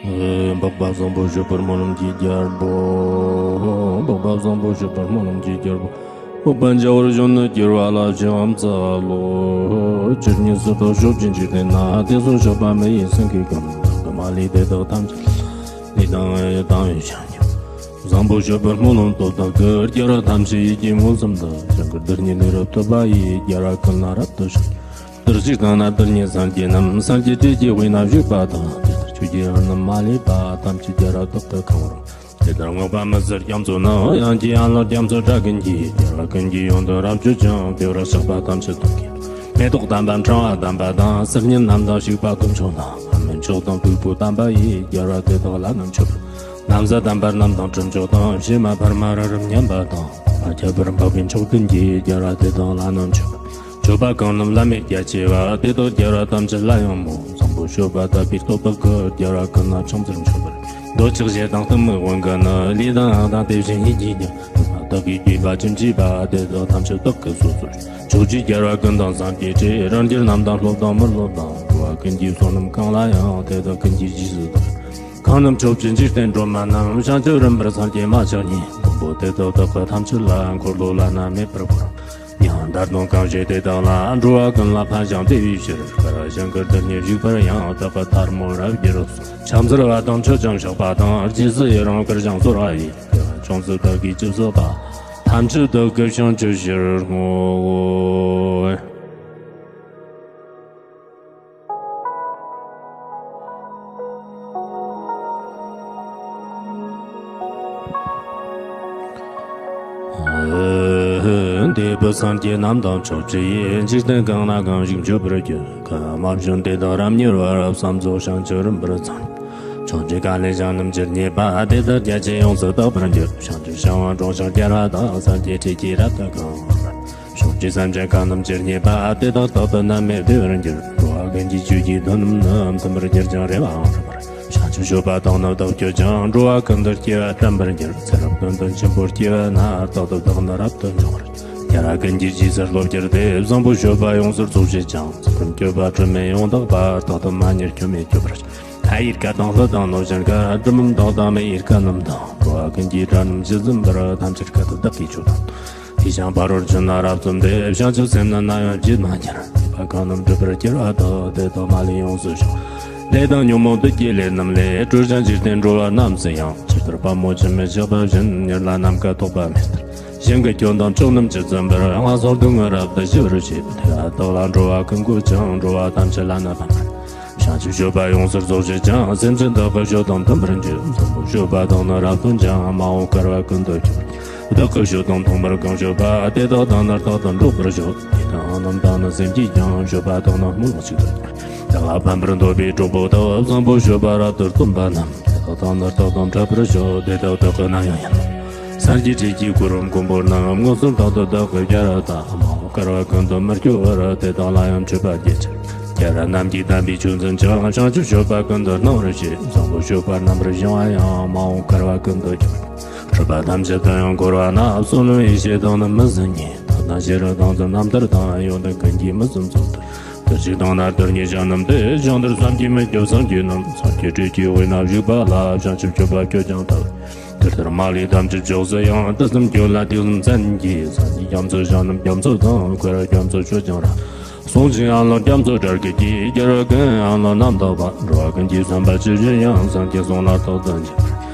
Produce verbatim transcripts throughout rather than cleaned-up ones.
འཕགས་པ་བཟང་པོ་སྤྱོད་པར་སྨོན་ལམ་གྱི་རྒྱལ་པོ། འཕགས་པ་བཟང་པོ་སྤྱོད་པར་སྨོན་ལམ་གྱི་རྒྱལ་པོ། འཕགས་པ་འཇའ་བར་བྱོན་ནས་སྐྱེ་བ་ལ་ཕྱག་འཚལ་ལོ། ཇི་སྙེད་སུ་གཏོགས་ཕྱོགས་བཅུའི་འཇིག་རྟེན་ན། དེ་སོགས་སྤྱོད་པ་མི་ཡི་སེང་གེ་གམ། བདག་གི་མ་ལུས་དེ་དག་ཐམས་ཅད་ལས་དང་ཡི་དང་བའི་ཞིང་ཁྱབ། བཟང་པོ་སྤྱོད་པར་སྨོན་ལམ་སྟོབས་དང་བསྐུལ། རྒྱལ་བ་ཐམས་ཅད་ཡིད་ཀྱིས་མངོན་སུམ་དུ། བྱང་གི་རྡུལ་སྙེད་ནི་རབ་ཐོབ་པ་ཡི། རྒྱལ་བ་ཀུན་ལ་རབ་ཏུ་ཕྱག་དུར་ཞིག་དང་ན་དུར་ཉེ་སངས་རྒྱས་རྣམས། སངས་རྒྱས་སྲས་ཀྱི་དབུས་ན་བཞུགས་པ་དང་། དེ་ལྟར་ཆོས་ཀྱི་ཡང་རྣམ་མ་ལུས་པ། ཐམས་ཅད་རྒྱལ་རབ་ཏོག་ཏུ་གང་བར། དེ་ལྟར་བསྔགས་པ་མི་ཟད་རྒྱ་མཚོ་ནི། དབྱངས་ཀྱི་ཡན་ལག་རྒྱ་མཚོ་སྒྲ་ཀུན་གྱིས། རྒྱལ་བ་ཀུན་གྱི་ཡོན་ཏན་རབ་བརྗོད་ཅིང་། དེ་བར་གཤེགས་པ་ཐམས་ཅད་སྟོན་གྱི། མེ་ཏོག་དམ་པ་ཕྲེང་བ་དམ་པ་དང་། སིལ་སྙན་རྣམས་དང་བྱུག་པ་དཀོན་མཆོག་དང་། ཨ་མྲ་མཆོག་དང་བེའུ་བུ་དམ་པ་ཡིས། རྒྱལ་བ་དེ་དག་ལ་ནི་མཆོད་པར། ན་བཟའ་དམ་པ་རྣམས་དང་དྲི་མཆོག་དང་། ཕྱེ་མ་འཕར་མ་རབ་རིམ་མཉམ་པ་དང་། ཁྱད་པར་འཕགས་པའི་མཆོག་ཀུན་གྱིས། རྒྱལ་བ་དེ་དག་ལ་ནི་མཆོད་པར། མཆོད་པ་གང་རྣམས་བླ་མེད་རྒྱ་ཆེ་བ། དེ་དག་རྒྱལ་བ་ཐམས་ཅད་ལ་ཡང་མོས། བཟང་པོ་སྤྱོད་པ་དག་པའི་སྟོབས་དག་གིས། རྒྱལ་བ་ཀུན་ལ་ཕྱག་འཚལ་མཆོད་པར། འདོད་ཆགས་ཞེ་སྡང་གཏི་མུག་དབང་གིས་ནི། ལུས་དང་ངག་དང་དེ་བཞིན་ཡིད་ཀྱིས་ཀྱང་། བདག་གིས་བསྐུལ་བ་ཅི་མཆིས་པ། དེ་དག་ཐམས་ཅད་བདག་གིས་སོ་སོར། ཕྱོགས་བཅུའི་རྒྱལ་བ་ཀུན་དང་སངས་རྒྱས་སྲས། རང་རྒྱལ་རྣམས་དང་སློབ་དང་མི་སློབ་དང་། འགྲོ་བ་ཀུན་གྱི་བསོད་ནམས་གང་ལ་ཡང་། དེ་དག་ཀུན་གྱི་རྗེས་སུ་བདག་གང་རྣམས་ཕྱོགས་བཅུའི་འཇིག་རྟེན་སྒྲོན་མ་རྣམས། བྱང་ཆུབ་རིམ་པར་སངས་རྒྱས་མ་ཆགས་ཉིད། མགོན་པོ་དེ་དག་བདག་གིས་ཐམས་ཅད་ལ། འཁོར་ལོ་བླ་ན་མེད་པར་བསྐོར། ཡང་དག་དོན་གང་བྱེད་དེ་དག་ལ། འགྲོ་བ་ཀུན་ལ་ཕན་ཞིང་བདེ་བའི་ཕྱིར། བསྐལ་པ་ཞིང་ཁམས་རྡུལ་སྙེད་བཞུགས་པར་ཡང་། དག་པར་ཐལ་མོ་རབ་བསྒྱུར་ཕྱག་འཚལ་བ་དང་མཆོད་ཅིང་བཤགས་པ་དང་། རྗེས་སུ་ཡི་རང་བསྐུལ་ཞིང་གསོལ་བ་ཡི། བྱང་སེམས་བདག་གིས་ཇི་བསགས་པ། ཐམས་ཅད་བདག་གི་བྱང་ཆུབ་ཕྱིར་བསྔོའོ། འདས་པའི་སངས་རྒྱས་རྣམས་དང་ཕྱོགས་བཅུ་ཡི། འཇིག་རྟེན་གང་ན་གང་ཞིག་མཆོད་པར་བགྱི། གང་མ་བྱོན་དེ་དག་རབ་མྱུར་བར། བསམ་རྫོགས་བྱང་ཆུབ་རིམ་པར་འཚང་། བྱང་ཆུབ་གང་ལས་བྱང་རྣམས་ཇི་སྙེད་པ། དེ་དག་རྒྱ་ཆེ་ཡོངས་སུ་དག་པར་འགྱུར། བྱང་ཆུབ་བྱ་བ་སྒྲོགས་ཤིང་རྒྱལ་བ་དང་། སངས་རྒྱས་སྲས་ཀྱིས་རབ་ཏུ་གང་བར། ཕྱོགས་བཅུའི་སེམས་ཅན་གང་རྣམས་ཇི་སྙེད་པ། དེ་དག་རྟག་ཏུ་ནམ་མེད་བདེ་བར་འགྱུར། འགྲོ་བ་ཀུན་གྱི་ཆོས་ཀྱི་དོན་རྣམས་ནི། མཐུན་པར་གྱུར་ཅིང་རེ་བའང་འགྲུབ་པར། བྱང་ཆུབ་སྤྱོད་པ་དག་ནི་བདག་སྤྱོད་ཅིང་། འགྲོ་བ་ཀུན་ཏུ་སྐྱེ་བ་དྲན་པར་འགྱུར། ཚེ་རབས་ཀུན་ཏུ་འཆི་འཕོ་སྐྱེ་བ་ན། རྟག་ཏུ་བདག་ནི་རབ་ཏུ་འབྱུང་བར། རྒྱལ་བ་ཀུན་གྱི་རྗེས་སུ་སློབ་གྱུར་ཏེ། བཟང་པོ་སྤྱོད་པ་ཡོངས་སུ་རྫོགས་བྱེད་ཅིང་། ཚུལ་ཁྲིམས་སྤྱོད་པ་དྲི་མེད་ཡང་དག་པ། རྟག་ཏུ་མ་ཉམས་སྐྱོན་མེད་སྤྱོད་པར། ལྷ་ཡི་བཀའ་དང་ཀླུ་དང་གནོད་སྦྱིན་བཀའ། གྲུལ་བུམ་དག་དང་མི་ཡི་བཀའ་རྣམས་དང་། འགྲོ་བ་ཀུན་གྱི་དགྲ་རྣམས་ཇི་བཟུམ་པར། ཐམས་ཅད་བཀའ་བརྒྱུད་བདག་གིས་ཆོས་བསྟན་ཏོ། དེ་ཞིང་ཕ་རོལ་ཕྱིན་ལ་རབ་བརྩོན་ཏེ། བྱང་ཆུབ་སེམས་ནི་ནམ་ཡང་བརྗེད་མ་གྱུར། ཉེས་པ་གང་རྣམས་སྒྲིབ་པར་གྱུར་པ་དག། དེ་དག་མ་ལུས་ཡོངས་སུ་བྱང་། ལས་དང་ཉོན་མོངས་བདུད་ཀྱི་ལས་རྣམས་ལས། གྲོལ་ཞིང་འཇིག་རྟེན་འགྲོ་བ་རྣམས་སུ་ཡང་། ཇི་ལྟར་དཔའ་མོ་ཆུ་མིག་ཆགས་པ་བཞིན། ཉེར་ལེན་ནམ་མཁའ་ཐོགས་པ་མེ་ལྟར། ཞིང་གི་སྐྱོན་དང་ཕྱོགས་རྣམས་ཇི་བཟུམ་པར། ངན་སོང་སྡུག་བསྔལ་རབ་ཏུ་ཞི་བར་བྱེད། དེ་ལ་བདག་ལ་འགྲོ་བ་ཀུན་འགོད་ཅིང་། འགྲོ་བ་ཐམས་ཅད་ལ་ནི་ཕན་པར། བྱང་ཆུབ་སྤྱོད་པ་ཡོངས་སུ་རྫོགས་བྱེད་ཅིང་། སེམས་ཅན་བདག་གི་སྤྱོད་དང་མཐུན་པར་འགྱུར། བཟང་པོ་སྤྱོད་པ་དག་ནི་རབ་སྟོན་ཅིང་། མ་འོངས་བསྐལ་པ་ཀུན་ཏུ་སྐྱོབ། བདག་གི་སྤྱོད་དང་མཐུན་པར་གང་སྤྱོད་པ། དེ་དག་དང་ནི་རྟག་ཏུ་འགྲོགས་པར་ཤོག། དེ་དག་རྣམས་དང་ནི་སེམས་ཀྱིས་ཀྱང་། སྤྱོད་པ་དག་ནི་སྨོན་ལམ་གཅིག་ཏུ། བདག་ལ་ཕན་པར་འདོད་པའི་གྲོགས་པོ་དག། བཟང་པོ་སྤྱོད་པ་རབ་ཏུ་སྟོན་པ་རྣམས། དེ་དག་དང་ནི་རྟག་ཏུ་འཕྲད་པར་ཤོག། དེ་དག་བདག་གིས་ནམ་ཡང་ཡིན། སངས་རྒྱས་སྲས་ཀྱི་གོ་རིམ་མགོན་པོ་རྣམས། མངོན་སུམ་རྟག་ཏུ་བདག་གི་རྒྱལ་བ་དང་། མ་འོངས་བསྐལ་པ་ཀུན་ཏུ་མི་སྐྱོ་བར། དེ་དག་ལ་ཡང་མཆོད་པ་བགྱིད་ཕྱིར། རྒྱལ་བ་རྣམས་ཀྱིས་དམ་པའི་ཆོས་འཛིན་ཅིང་། བྱང་ཆུབ་སྤྱོད་པ་ཀུན་ཏུ་སྣང་བར་བྱེད། བཟང་པོ་སྤྱོད་པ་རྣམ་པར་སྦྱང་བ་ཡང་། མ་འོངས་བསྐལ་པ་ཀུན་ཏུ་སྐྱོབ། སྲིད་པ་ཐམས་ཅད་དུ་ཡང་འཁོར་བ་ན། བསོད་ནམས་ཡེ་ཤེས་དག་ནི་མི་ཟད་རྙེད། དག་དང་ཤེས་རབ་དང་ཚུལ་རྣམ་ཐར་དང་། ཡོན་ཏན་ཀུན་གྱིས་མི་ཟད་འཚོ་དུ། དུར་ཞིག་དང་ན་དུར་ཉེ་ཞིང་རྣམས་ཏེ། ཞིང་དུར་བསམ་གྱིས་མི་ཁྱབ་སངས་རྒྱས་རྣམས། སངས་རྒྱས་སྲས་ཀྱི་དབུས་ན་བཞུགས་པ་ལ། བྱང་ཆུབ་སྤྱོད་པ་སྤྱོད་ཀྱང་དག་དེ་ལྟར་མ་ལུས་ཐམས་ཅད་མཆོག་སུ་ཡང་། དུས་གསུམ་སྐྱོབ་ལ་དུས་གསུམ་མཚན་གྱིས། སངས་རྒྱས་རྒྱ་མཚོ་ཞིང་རྣམས་རྒྱ་མཚོ་དང་། འཁོར་བ་རྒྱ་མཚོ་སྤྱོད་ཀྱང་རབ། གསུང་ཞིང་ཡན་ལག་རྒྱ་མཚོ་སྒྲ་སྐད་ཀྱིས། རྒྱལ་བ་ཀུན་ཡང་ལ་རྣམ་དག་པ། འགྲོ་བ་ཀུན་གྱི་བསམ་པ་ཇི་བཞིན་དབྱངས། སངས་རྒྱས་གསུང་ལ་རྟག་ཏུ་འཇུག་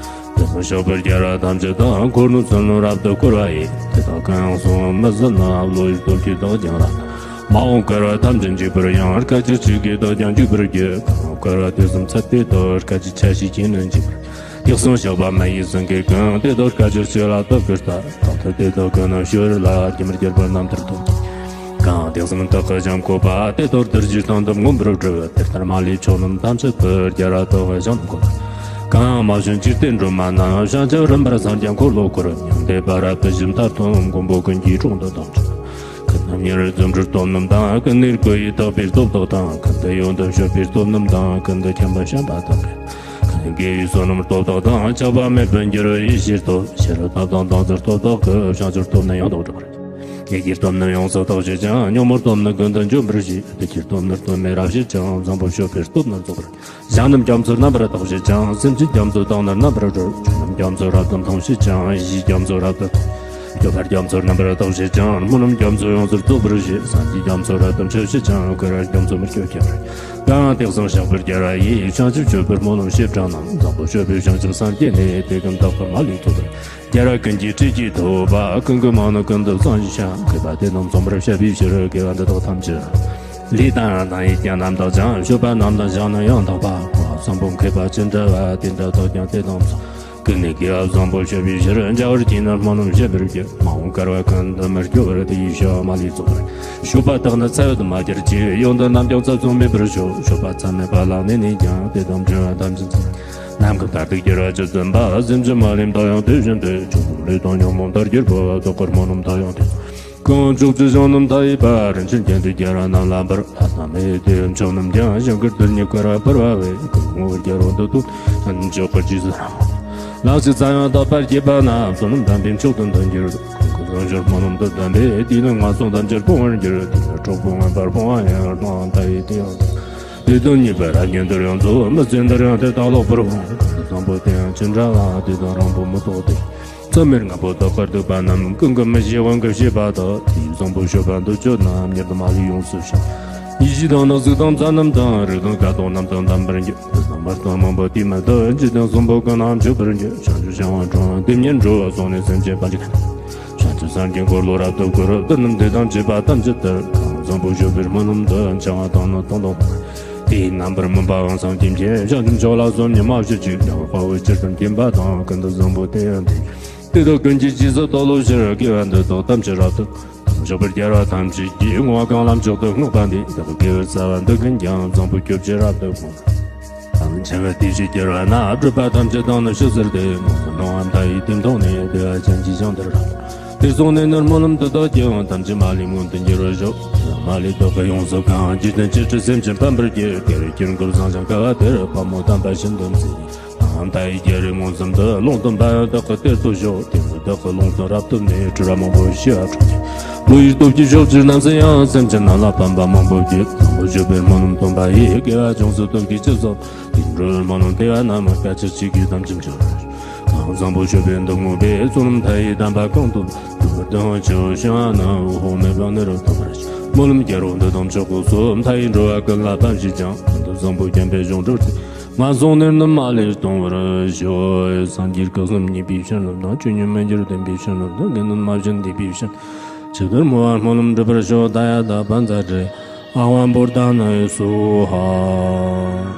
དེ་ཚུལ་ཤོག་པའི་རྒྱལ་བ་ཐམས་ཅད་དང་། འཁོར་ལོའི་ཚུལ་རྣམས་རབ་ཏུ་བསྐོར་བ་ཡིས། དེ་དག་གང་ཡང་གསུང་མི་ཟད་ན། བློ་ཡི་སྟོབས་ཀྱིས་བདག་ཀྱང་རབ། མ་འོངས་བསྐལ་པ་ཐམས་ཅད་འཇིག་པར་ཡང་། སྐད་ཅིག་གཅིག་གིས་བདག་ཀྱང་འཇིག་པར་འགྱུར། གང་བསྐལ་པ་དུས་གསུམ་ཚད་མེད་དུ། སྐད་ཅིག་ཆ་ཤས་ཀྱིས་ནི་འཇིག་པར། དུས་གསུམ་གཤེགས་པ་མི་ཡི་སེང་གེ་ཀུན། དེ་དག་སྐད་ཅིག་གཅིག་ལ་བདག་གིས་བལྟ། བདག་ཐོབ་དེ་དག་ཀུན་ནི་ཤུལ་ལ། སྐྱེ་མེད་རྒྱལ་པོའི་རྣམ་ཐར་ཐོབ། གང་དུས་གསུམ་བདག་གིས་བྱམས་བཀོད་པ། དེ་དག་རྡུལ་གཅིག་སྟེང་དུ་མངོན་པར་གྲུབ། དེ་ལྟར་མ་ལུས་ཕྱོགས་རྣམས་ཐམས་ཅད་དུ། རྒྱལ་བ་བདག་གིས་བྱམས་བཀོད་པ། གང་མ་བྱོན་འཇིག་རྟེན་སྒྲོན་མ་རྣམས། བྱང་ཆུབ་རིམ་པར་སངས་རྒྱས་འཁོར་ལོ་བསྐོར། མྱང་འདས་པ་རབ་ཏུ་ཞི་མཐར་ཐུག་མགོན་པོ་ཀུན་གྱི་དྲུང་དུ་བདག་མཆིས། ཀུན་ནས་མྱུར་བའི་རྫུ་འཕྲུལ་སྟོབས་རྣམས་དང་། ཀུན་ནས་བསྐུལ་བའི་དག་པའི་སྟོབས་དག་དང་། ཀུན་ཏུ་ཡོན་ཏན་སྤྱོད་པའི་སྟོབས་རྣམས་དང་། ཀུན་ཏུ་མཁྱེན་པ་བྱམས་པ་དག་གིས། ཀུན་ནས་དགེ་བའི་བསོད་ནམས་སྟོབས་དག་དང་། ཆགས་པ་མེད་པར་འགྱུར་བའི་ཡེ་ཤེས་སྟོབས། ཤེས་རབ་ཐབས་དང་དམ་ཚིག་སྟོབས་དག་གིས། བྱང་ཆུབ་སྟོབས་རྣམས་ཡང་དག་སྒྲུབ་པར་བྱེད། ཀྱེ་ཀྱེ་སྟོབས་ནི་ཡོངས་སུ་རྟོགས་བྱེད་ཅིང་། ཉོན་མོངས་སྟོབས་ནི་ཀུན་ཏུ་འཇོམས་པར་བྱེད། བདེ་ཁྱེར་སྟོབས་ནི་སྟོབས་མེད་རབ་བྱེད་ཅིང་། བཟང་པོ་སྤྱོད་པའི་སྟོབས་ནི་རྫོགས་པར། ཞིང་རྣམས་རྒྱ་མཚོར་རྣམ་པར་རྟོག་བྱེད་ཅིང་། སེམས་ཅན་རྒྱ་མཚོའི་གདངས་ནི་རྣམ་པར་སྒྲོལ། ཆོས་རྣམས་རྒྱ་མཚོར་རབ་ཏུ་མཐོང་བྱེད་ཅིང་། ཡེ་ཤེས་རྒྱ་མཚོར་རབ་ཏུ་སྤྱོད་པ་རྒྱ་མཚོར་རྣམ་པར་རྟོག་བྱེད་ཅིང་། སྨོན་ལམ་རྒྱ་མཚོ་ཡོངས་སུ་རྫོགས་པར་བྱེད། སངས་རྒྱས་རྒྱ་མཚོར་རབ་ཏུ་མཆོད་བྱེད་ཅིང་། བསྐལ་པ་རྒྱ་མཚོ་མི་བསྐྱོད་ཁྱབ་པར། གང་དེ་བསམ་བཞག་པར་རྒྱལ་བ་ཡི། བྱང་ཆུབ་སྤྱོད་པའི་སྨོན་ལམ་བྱེ་བྲག་རྣམས། བཟང་པོ་སྤྱོད་པའི་བྱང་ཆུབ་སངས་རྒྱས་ནས། དེ་ཀུན་དག་པར་མ་ལུས་ཐོབ་པར། རྒྱལ་བ་ཀུན་གྱི་སྲས་ཀྱིས་ཐོབ་པ། ཀུན་གྱི་མང་ནི་ཀུན་ཏུ་བཟང་ཞིང་བྱ། མཁས་པ་དེ་རྣམས་བརྩོན་པར་བྱ་བའི་ཕྱིར། དགེ་བ་འདི་དག་ཐམས་ཅད་ལས་དང་བཏང་ཡིད་ཀྱིས་རྣམ་དག་ཅིང་། སྤྱོད་པ་རྣམས་དང་སྦྱངས་ནས་ཡང་དག་པ། གོང་བཟང་པོ་མཁས་པ་ཅི་འདྲ་བ། དེ་འདྲ་ཐོབ་ཀྱང་དེ་དང་མཚུངས། ཀུན་ནས་དགེ་བ་བཟང་པོ་བྱ་བའི་ཕྱིར། བྱ་བར་བགྱིས་ནས་སྨོན་ལམ་བྱེད་པར་བགྱི། མ་འོངས་བསྐལ་པ་ཀུན་ཏུ་མི་སྐྱོ་བར། དེ་ཡི་བྱ་བ་མ་ལུས་རྫོགས་པར། སྤྱོད་པ་དག་ནི་འཚལ་བ་དུ་མ་གྱུར་ཅིག་ཡོན་ཏན་རྣམས་ཀྱང་ཚབ་མཚོན་མེད་པར་ཤོག་སྤྱོད་པ་མཚམས་མེད་པ་ལ་གནས་ནས་ཀྱང་། དེ་དང་འབྲེལ་བ་ཐམས་ཅད་མཚུངས། ནམ་མཁའ་ལྟར་དུ་རྒྱལ་བ་ཇི་ཙམ་པ། སེམས་ཅན་མ་ལུས་མཐའ་ཡང་དེ་བཞིན་ཏེ། ཆོས་ཀུན་ལས་དང་ཉོན་མོངས་དག་གྱུར་པ། བདག་གིར་སྨོན་ལམ་མཐའ་ཡང་དེ་ཙམ། གང་ཕྱོགས་ཀྱི་ཞིང་རྣམས་མཐའ་ཡས་པ། རིན་ཆེན་ཁྱེར་ཏེ་རྒྱལ་བ་རྣམས་ལ་འབུལ། ལྷ་དང་མིའི་དེ་ཡི་མཆོག་རྣམས་ཀྱང་། ཞིང་ཁར་དུ་ནི་བསྐོར་བ་འབུལ་བ་བས། ཀུན་བསྔོ་བའི་རྒྱལ་པོ་འདི་དང་། ཕྱོགས་ཀུན་རྗེས་སུ་ལག་ཅིག་ཙམ་ཡང་དག་པར་བགྱིས་པ་ན། བསོད་ནམས་དམ་པའི་མཆོག་ཏུ་འདོད་འགྱུར། གང་གི་བཟང་སྤྱོད་སྨོན་ལམ་དུ་ལྡན་པས། དེས་ནི་ངན་སོང་ཐམས་ཅད་སྤོང་བར་འགྱུར། དེས་ན་གྲོགས་པོ་མངོན་པར་སྤོང་བ་ཡང་། སྣང་བ་མཐའ་ཡས་དེ་ཡང་དེ་དང་ཉེ་བར་རབ་ཉིད་འདིར་ཡོངས་རྫོགས། མི་ཚེ་འདིར་ཡང་དེ་དག་ལོག་པར་འོང་། ཀུན་ཏུ་བཟང་པོ་དེ་ཡང་ཅི་འདྲ་བ། དེ་དག་རིང་པོ་མི་ཐོགས་ཏེ། ཚུལ་མིན་ངན་པོ་བདག་གིར་སྡིག་པ་རྣམས། ཀུན་གྱིས་མི་ཤེས་དབང་གིས་བྱས་པ་དག་དེ་ཡི་བཟང་པོ་སྤྱོད་པ་འདི་ཅོ་ན། མྱུར་དུ་མ་ལུས་ཡོངས་སུ་བྱང་། ཡེ་ཤེས་དང་ནི་གཟུགས་དང་མཚན་རྣམས་དང་། རིགས་དང་ཀ་དོག་རྣམས་དང་ལྡན་པར་འགྱུར། དེ་ཚང་མ་སྟོང་མང་པོ་དེ་མི་ཐོབ། འཇིག་རྟེན་གསུམ་པོ་ཀུན་ནས་འཇོམས་པར་འགྱུར། བྱང་ཆུབ་ཤིང་དབང་དྲང་བ་དེ་ཉིད་འགྲོ། སོང་ནས་སེམས་ཅན་ཕན་ཕྱིར། བྱང་ཆུབ་སངས་རྒྱས་འཁོར་ལོ་རབ་ཏུ་བསྐོར། དེ་རྣམས་དེ་དང་བཅས་པ་ཐམས་ཅད་དུ། གང་བཟང་པོ་སྤྱོད་པའི་སྨོན་ལམ་འདི། འཆང་བ་དང་ནི་དང་དུ་མཐུན། དེའི་རྣམ་པར་སྨིན་པའང་སངས་རྒྱས་མཁྱེན། བྱང་ཆུབ་མཆོག་ལ་བསམ་གྱིས་མ་ཆོད་ཅིག །འདྲ་བར་དཔའ་བོས་ཅི་ཙམ་བསྟེན་པ་དང་། ཀུན་ཏུ་བཟང་པོ་དེ་ཡང་དེ། དེ་དག་ཀུན་གྱི་རྗེས་སུ་བདག་སློབ་ཕྱིར། དགེ་བ་འདི་དག་ཐམས་ཅད་རབ་ཏུ། དམ་བཅའ་བར་རྒྱལ་བ་ཐམས་ཅད་ཀྱིས། བསྔོ་བ་གང་ལ་མཆོག་ཏུ་བསྔགས་པ་འདི། བདག་གི་དགེ་བའི་རྩ་བ་འདི་ཀུན་ཀྱང་། བཟང་པོ་སྤྱོད་ཕྱིར་རབ་ཏུ་བསྔོ། དམ་འཆང་བའི་དེ་ཕྱིར་རྒྱལ་བ་ན། སྒྲུབ་པ་ཐམས་ཅད་དང་ནི་ཕྱི་ཟེར་ཏེ། མངོན་སུམ་སྣང་བ་མཐའ་ཡས་དེ་མཐོང་ནས། བདེ་བ་ཅན་གྱི་ཞིང་དེར་རབ་ཏུ། དེར་སོང་ནས་ནི་སྨོན་ལམ་འདི་དག་བགྱིའོ། ཐམས་ཅད་མ་ལུས་མངོན་དུ་འགྱུར་བར་ཤོག །མ་ལུས་བདག་གིས་ཡོངས་སུ་གང་། འཇིག་རྟེན་ཅི་སྲིད་སེམས་ཅན་ཕན་པར་བགྱི། དེར་དཀྱིལ་འཁོར་བཟང་ཞིང་དཀར་བ་དེར། དཔའ་མོ་དམ་པ་ཤིན་ཏུ་མཛེས། མཐའ་ཡས་རྒྱལ་རིགས་མངོན་སུམ་དུ། ལུང་སྟོན་པ་ཡང་བདག་གི་གཏེར་དུ་ཞོག །དེ་ནས་བདག་གིས་ལུང་སྟོན་རབ་ཏུ་ནི། འཁྲུལ་བ་མང་པོ་ཞི་བར་སྤྲོ། བློ་ཡི་སྟོབས་ཀྱིས་ཕྱོགས་བཅུ་རྣམས་སུ་ཡང་། སེམས་ཅན་རྣམས་ལ་ཕན་པ་མང་པོ་བགྱིད། བཟང་པོ་སྤྱོད་པའི་སྨོན་ལམ་སྟོན་པ་ཡིས། དགེ་བ་ཅུང་ཟད་ཐོབ་ཀྱིས་ཅི་བསགས། དེ་འགྲོ་བའི་སྨོན་ལམ་དེ་བས་རྣམས། སྐད་ཅིག་གཅིག་གིས་ཐམས་ཅད་འཇོམས། གང་བཟང་པོ་སྤྱོད་པས་འདི་བསྔོས་པས། བསོད་ནམས་མཐའ་ཡས་དམ་པ་གང་ཐོབ། ཐུབ་པར་ལྡན་ཕྱོགས་བྱང་ན། འོད་དཔག་མེད་པ་ནི་རབ་ཐོབ་པར་ཤོག །སྨོན་ལམ་རྒྱལ་པོ་འདི་དང་མཆོག་གི་གཙོ། མཐའ་ཡས་འགྲོ་བ་ཀུན་ལ་ཕན་བྱེད་ཅིང་། ཀུན་ཏུ་བཟང་པོ་བརྒྱན་པའི་ཞིང་དེར་ཏེ། ངན་སོང་ནད་རྣམས་མ་ལུས་ལྟུང་བར་ཤོག །སངས་རྒྱས་སྐུ་གསུམ་བརྙེས་པའི་བྱིན་རླབས་དང་། ཆོས་ཉིད་མི་འགྱུར་བདེན་པའི་བྱིན་རླབས་དང་། དགེ་འདུན་མ་བྱོན་འདས་པའི་བྱིན། ཇི་ལྟར་མོས་པ་སྨོན་ལམ་འགྲུབ་པར་ཤོག །ད་ཡ་ད་བཛྲ་ཨ་ཝ་བོ་དྷ་ནཱ་ཡེ་སྭཱ་ཧཱ།